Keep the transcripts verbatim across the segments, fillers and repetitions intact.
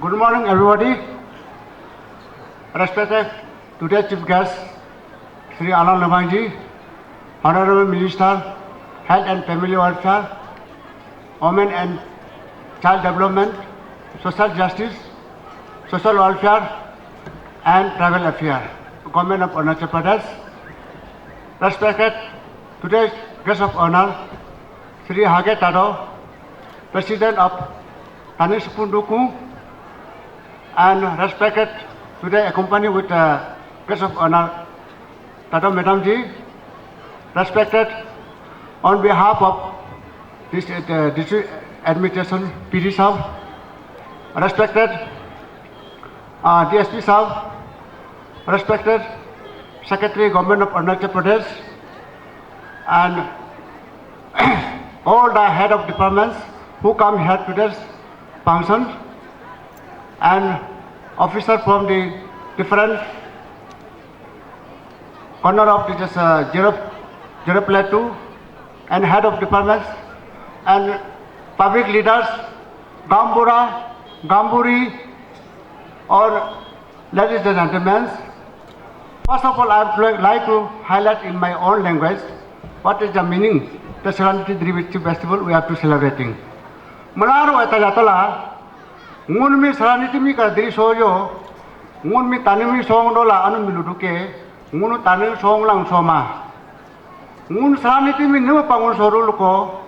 Good morning, everybody. Respected today's chief guest, Shri Alang Lamangji, Honorable Minister, Health and Family Welfare, Women and Child Development, Social Justice, Social Welfare, and Tribal Affairs, Government of Arunachal Pradesh. Respected today's guest of honor, Shri Hage Tado, President of Tani Sipun Duku, and respected today accompanied with uh, guest of honor, Tado Madam Ji, respected on behalf of this uh, district administration P D Sir, respected uh, D S P Sir, respected Secretary Government of Arunachal Pradesh, and all the head of departments who come here to this function, and officer from the different corner of this uh, Zero, Zero Plateau, and head of departments, and public leaders, Gambura, Gamburi, or ladies and gentlemen. First of all, I would like to highlight in my own language what is the meaning the Saraniti Diri Festival we have to celebrating. Malaru eta jatola, ngun mi Saraniti mi ka diri sojo, ngun mi Tani mi song dola anu mi luduke, ngunu Tani song lang soma. Ngun Saraniti mi nima pangun soru luko,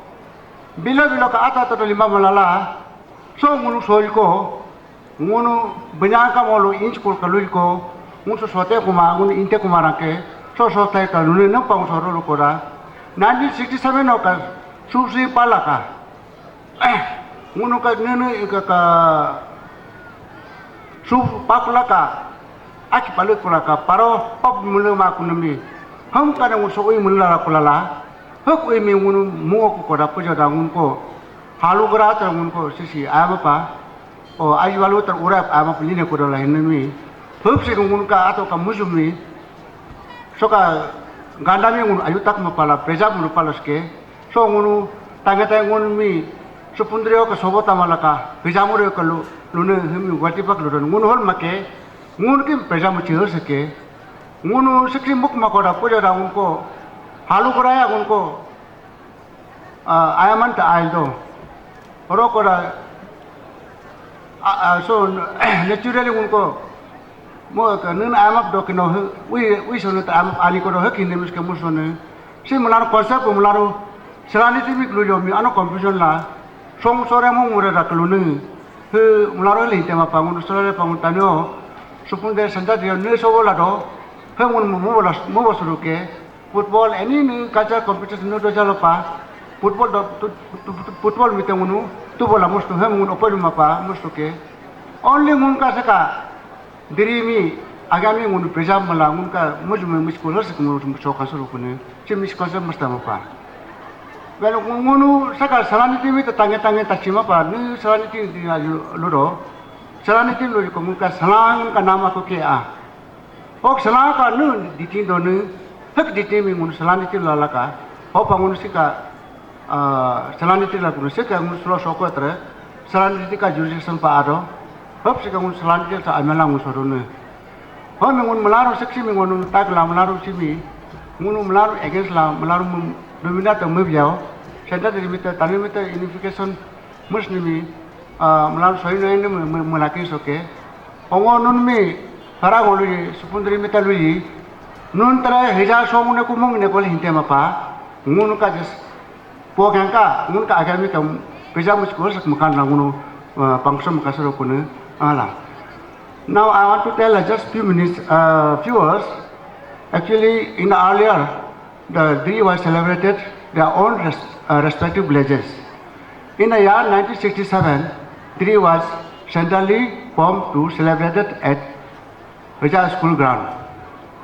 bila bila ka ata to lima malala, so ngunu soil ko, ngunu banyang ka molu inch kul kalui ko, ngunu so sote kuma, ngunu inte kuma rake, so sote ka luni nima pangun soru luko da. Nineteen sixty-seven no ka, susi palaka. Ngunu ka nene ka ka su pakulaka aki palut kulaka paro pop mulu ma kunumi. Ham kana ngunu so ui mulu la kulala. Hok ui mi ngunu mungo ku koda pujo da ngunu ko. Halu gara ta ngunu ko sisi ama pa. O aji walu tar urap ama pa nine koda la hinumi. Hop si ngunu ka ato ka mujumi. Soka ganda mi ngunu ayu tak ma pala, peja mulu pala ske. So ngunu tanga tanga ngunu mi supundrio ka sobo tamalaka, peja mulu ka lu, lune himi wati pak lu ngunu hol make, ngunu kim peja mu chihol seke. Ngunu sikri muk makoda puja da ngunu ko, halu kuraya ngunu ko, uh, ayaman ta ail do. Oro koda, uh, uh, so naturally ngunu ko, mo ka nun amap do kino wi wi so ta am ani kodo hak hindi mis ke musone. Si mularo concept mularo Saraniti mi klujo mi ano confusion la. Song sore mo mure da klunu. He mularo le tema pangun sore pangun tanyo. Supun de santa dio ne so bola do. He mun mo bola mo bosuru ke. Football, any new culture competition no do jalo pa. Football do, tu, tu, tu, football mi tengunu, tu bola mustu hem ngun opoi ma pa, mustu ke. Only ngun ka saka, diri mi, agami ngun preserve mala, ngun ka muju me mis ko lasa ngun so ka suru kune, si mis ko sa musta ma pa. Well, ngunu saka Saraniti mi ta tange tange ta chima pa, ni Saraniti di ayu ludo. Saraniti ludo ko ngun ka salang ka nama ko ke a. Ok, Saraniti ka nu ditin do nu, hak ditin mi ngunu Saraniti lalaka. Hopa ngunu sika, ah, Saraniti la ngunu sika ngunu slo soko tre, Saraniti ka jurisdiction pa ado. Hop sika ngunu Saraniti sa amela ngunu sodo nu. Ho mi ngunu malaro seksi mi ngunu tak la malaro simi. Ngunu malaro against la malaro mum, domina ta move yao. Senta de mita, tani mita unification mus ni mi, ah, malaro soi no ni mulakin soke. Ongo nun mi, para ngolu yi, supundri mi talu yi. Nun tara heja song ne kumung ne kol hinte ma pa. Ngunu ka jes. Po ka ka, ngunu ka agami kam, peja much ko sak makan na ngunu, uh, pangso makasaro kunu, ala. Now I want to tell uh, just few minutes, uh, few words. Actually, in the earlier, the Dri was celebrated their own res- uh, respective villages. In the year nineteen sixty-seven, Dri was centrally formed to celebrate it at Vijay School ground.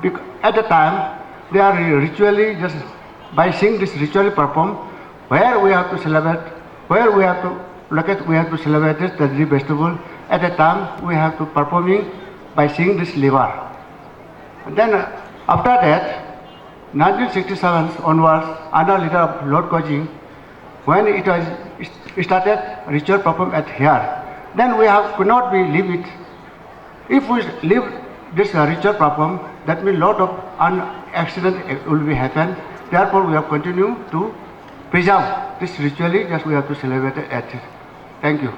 Bec- at the time, they are ritually just by seeing this ritually performed, where we have to celebrate, where we have to look at, we have to celebrate this Dri festival. At the time, we have to performing by seeing this liver. And then uh, after that, nineteen sixty-seven onwards, under leader of Lord Kojing, when it was started ritual perform at here, Then we have could not be leave it. If we leave this uh, ritual problem, that means lot of an accident will be happen. Therefore, we have continued to preserve this ritually. Just we have to celebrate it. Thank you.